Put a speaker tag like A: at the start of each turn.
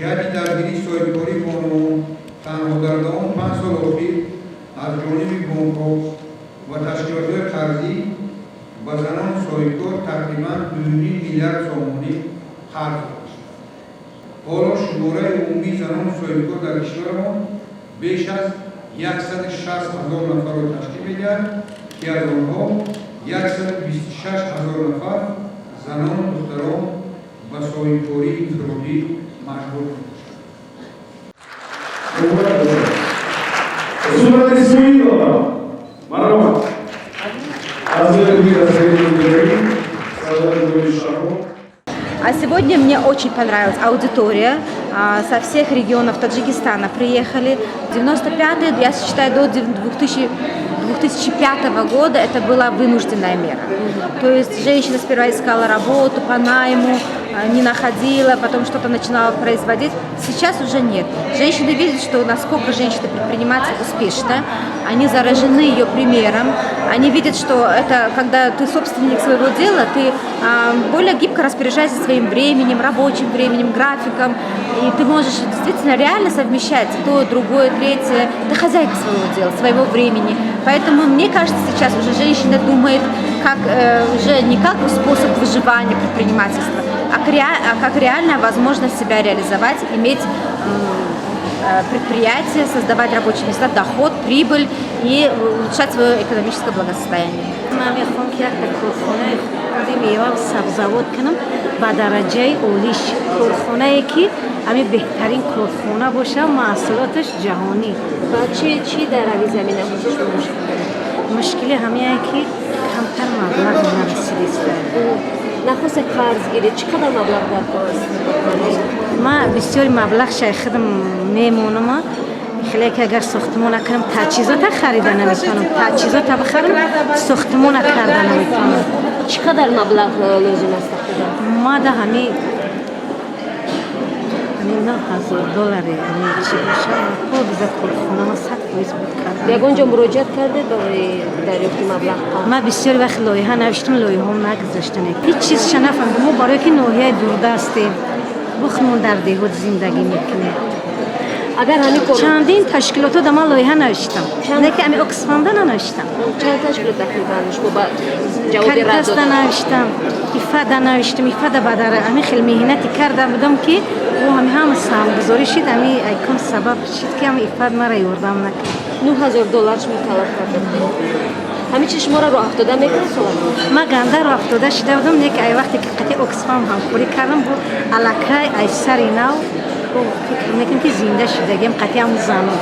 A: Ҷиҳати дастгирии соҳибкории бонувон танҳо дар давоми 5 соли охир аз ҷониби бонкҳо ва ташкилотҳои қарзӣ ба занони соҳибкор тақрибан 2,5 миллиард сомонӣ қарз дода шудааст. Ҳоло шумораи умумии занони соҳибкор дар кишварамон беш аз 160 000 нафарро ташкил медиҳад, ки аз онҳо 126 000 нафар занону духтарон ба соҳибкории инфиродӣ машғул мебошанд.
B: Муборак бошад. Зумрад Исмоилова, марҳамат. Аъзои Раёсати сардори шаҳро.
C: А сегодня мне очень понравилась аудитория. Со всех регионов Таджикистана приехали. 95-й, я считаю, до 2000 2005 года это была вынужденная мера. То есть женщина сперва искала работу по найму, не находила, потом что-то начинала производить. Сейчас уже нет. Женщины видят, что насколько женщина-предприниматель успешна, они заражены ее примером, они видят, что это когда ты собственник своего дела, ты более гибко распоряжаешься своим временем, рабочим временем, графиком, и ты можешь действительно реально совмещать то, другое, третье. Ты хозяйка своего дела, своего времени. Поэтому, мне кажется, сейчас уже женщина думает как, уже не как способ выживания предпринимательства, а как реальная возможность себя реализовать, иметь предприятие, создавать рабочие места, доход, прибыль и улучшать свое экономическое благосостояние.
D: Ман мехоҳам, ки якта корхонаи хурди мева сабзавот кунам ба дараҷаи олиш, корхонае, ки ҳамин беҳтарин корхона боша, маҳсулоташ ҷаҳонӣ.
E: Ва чӣ дар ҳамин замина шумо мушкил доред?
D: Мушкили ҳамиае, ки камтар маблағ нарасидиста.
E: Нахостед қарз гиред? Чӣ қадар маблағ дар кор аст?
D: Ман бисёри маблағша худам мемонама. Хеле ки агар сохтмона кунам, таҷҳизота харида наметавонам, таҷҳизота бихарам, сохтмона карда наметавонам.
E: Чӣ қадар маблағ лозим аст тақрибан?
D: Ма да ҳами 9000 доллари, ҳами чӣ боша, биза корхонама 100% буд кардам.
E: Ягон ҷо муроҷиат кардед барои дарёфти маблағ?
D: Ман бисёри вақт лоиҳа навиштам, лоиҳаом нагузаштане, ҳеҷ чизша нафаҳмидам. Мо барое ки ноҳияи дурдастем, бухмон дар деҳот зиндагӣ мекунем.
E: Агар ҳамин кор
D: Чандин ташкилотҳо да ман лоиҳа навиштам, не ки ҳами Оксфамда нанавиштам.
E: Чанд ташкилот тақрибан шумо ба ҷавоби рад
D: Каритасда
E: доданд?
D: навиштам, ИФАДа навиштам. ИФАДа бадар ҳамин хел меҳнати карда будам, ки ӯ ҳами ҳама саҳмгузорӣ шид, ҳами айкон сабаб шид, ки ҳами ИФАД мара ёрдам накард.
E: 9000 доллар шумо талаб кардед. Ҳамин чиз шуморо роҳ афтода мекунад, солам?
D: Ман ганда роҳ афтода шида будам, не ки ай вақте ки қати Оксфам ҳамкорӣ кардам, бо аллакай ай сари нав бо фикр мекунам, ки зинда шидагиам қати ҳамун занон.